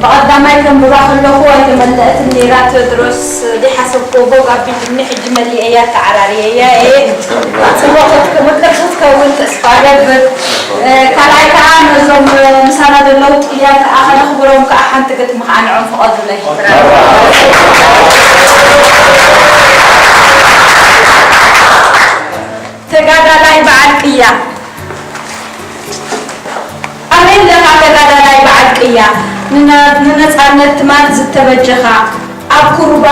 ብቐዳማይ ከንብባ ከለኹ ኣይተመልአትን ነይራ። ቴዎድሮስ ዲሓሰብኮ ጎግ ኣቢሉኒ፣ ሕጂ መሊኤያ፣ ተዓራርየያ እየ። ጽቡቕ ክትከውን ተስፋ እገብር። ካልኣይ ከኣ ነዞም ምሳና ዘለዉ ጥልያን ከኣ ከነኽብሮም ከኣ ሓንቲ ግጥሚ ከኣ ንዕኦም ፍቐዱለይ። ተጋዳላይ በዓል ቅያ። ኣበይ ኣለኻ ተጋዳላይ በዓል ቅያ? ንነ-፣ ንነጻነት ትማል ዝተበጀኻ፣ ኣብ ኩርባ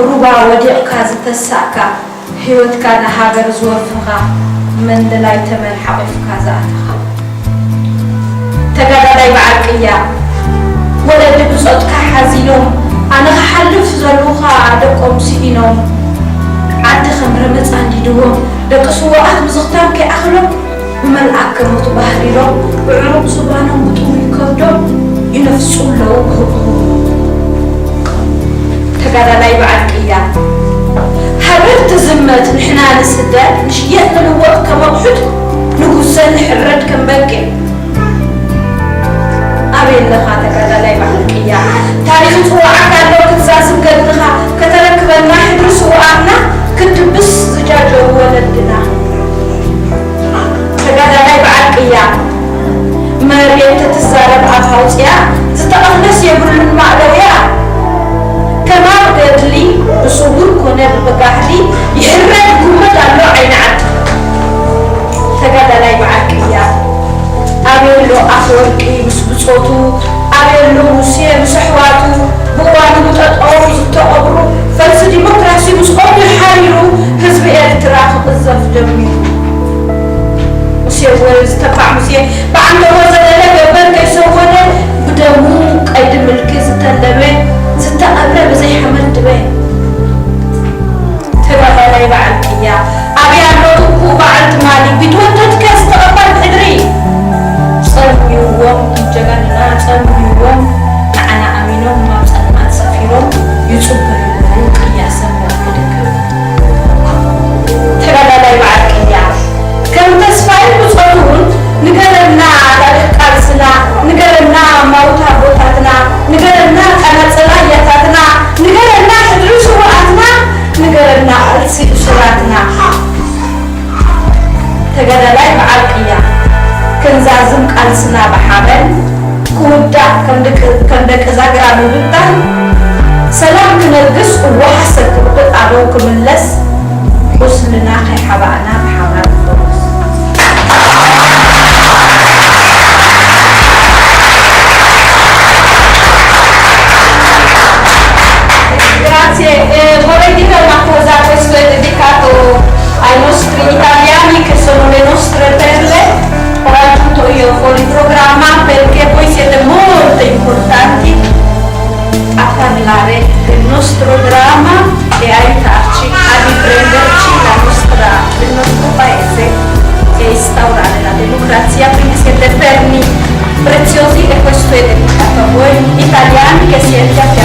ሩባ ወዲቕካ ዝተሳእካ፣ ህይወትካ ንሃገር ዝወፍኻ፣ መንደላይ ተመን ሓቒፍካ ዝኣተኻ። ተጋዳላይ በዓል ቅያ፣ ወለዲ ብጾትካ ሓዚኖም፣ ኣነ ክሓልፍ ዘልውኻ ደቆም ስኢኖም። ዓዲ ከም ረመጽ ኣንዲድዎም፣ ደቂ ስዉኣት ምዝኽታም ከይኣኽሎም፣ ብመልኣከ ሞት ባህሪሮም፣ ብዕሩቕ ዝባኖም ብጥሙይ ከብዶም ይነፍጹ ኣለዉ ብህቡቡ። ተጋዳላይ በዓል ቅያ፣ ሃገር ትዝመት ንሕና ንስደድ፣ ንሽየጥ ንልወጥ ከም ኣቑሑት፣ ንጉሰ ንሕረድ ከም በጊዕ። ኣበይ ኣለኻ ተጋዳላይ በዓል ቅያ? ታሪኽ ይጽውዓካ ኣሎ ክትዛዝም ገድልኻ፣ ከተረክበና ሕድሪ ስውኣትና፣ ክትድብስ ዝጃጀሩ ወለድና። ተጋዳላይ በዓል ቅያ፣ መሬት ተትዛረብ ኣፍ ኣውጺኣ፣ ዝተቐፍለስ የብሉን ማእለውያ። ከማን ገድሊ ብስውር ኮነ ብጋህዲ፣ ይሕረድ ይጉመድ ኣሎ ዓይኒ ዓዲ። ተጋዳላይ በዓል ቅያ፣ ኣበይ ኣሎ ኣፈወርቂ ምስ ብጾቱ? ኣበይ ኣሎ ሙሴ ምስ ኣሕዋቱ? ብእዋኑ ብጠጠው ዝተቐብሩ ፈልሲ ዲሞክራሲ ምስ ኦዱ ሓሪሩ ህዝቢ ኤርትራ ክቕዘፍ ጀሚሩ። ሙሴ ወይ ዝተባዕ ሙሴ ብዓንደቦ ዘለለ ገበር ከይሰወደ ብደሙ ቀይዲ ምልኪ ዝተለበ ዝተቐብረ ብዘይ ሓመድ ድበ። ተጋዳላይ በዓል ቅያ፣ ኣበይ ኣሎ ትኩ በዓል ትማሊ? ቢትወተትከ ዝተቐባል ሕድሪ? ጸልምይዎም ጀጋኑና፣ ጸልምይዎም ንዓና ኣሚኖም፣ ናብ ጸልማት ሰፊሮም ይጽበዩ ኣለዉ ቅያ ሰንበት ክድግም። ተጋዳላይ በዓል ቅያ፣ ከም ተስፋይ ብጾቱ እውን ንገረና ታሪኽ ቃልስና፣ ንገረና ማውት ኣቦታትና፣ ንገረና ቃናጽል ኣያታትና፣ ንገረና ሕድሪ ስውኣትና፣ ንገረና ቃልሲ እሱራትና። ተጋዳላይ በዓል ቅያ፣ ክንዛዝም ቃልስና ብሓበን፣ ክውዳእ ከም ደቂ፣ ከም ደቂ ዛግራ ምብታን፣ ሰላም ክነግስ እወ ሓሰር ክብቅዕ ኣበው ክምለስ፣ ቁስልና ከይሓባእና ብሓባር ንፈውስ። Grazie. Eh, vorrei dire una cosa, questo è dedicato ai nostri italiani che sono le nostre perle. Ho raggiunto io fuori programma perché voi siete molto importanti a parlare del nostro dramma e aiutarci a riprenderci la nostra, il nostro paese e instaurare la democrazia. Quindi siete perni preziosi e questo è dedicato a voi italiani che siete a fianco.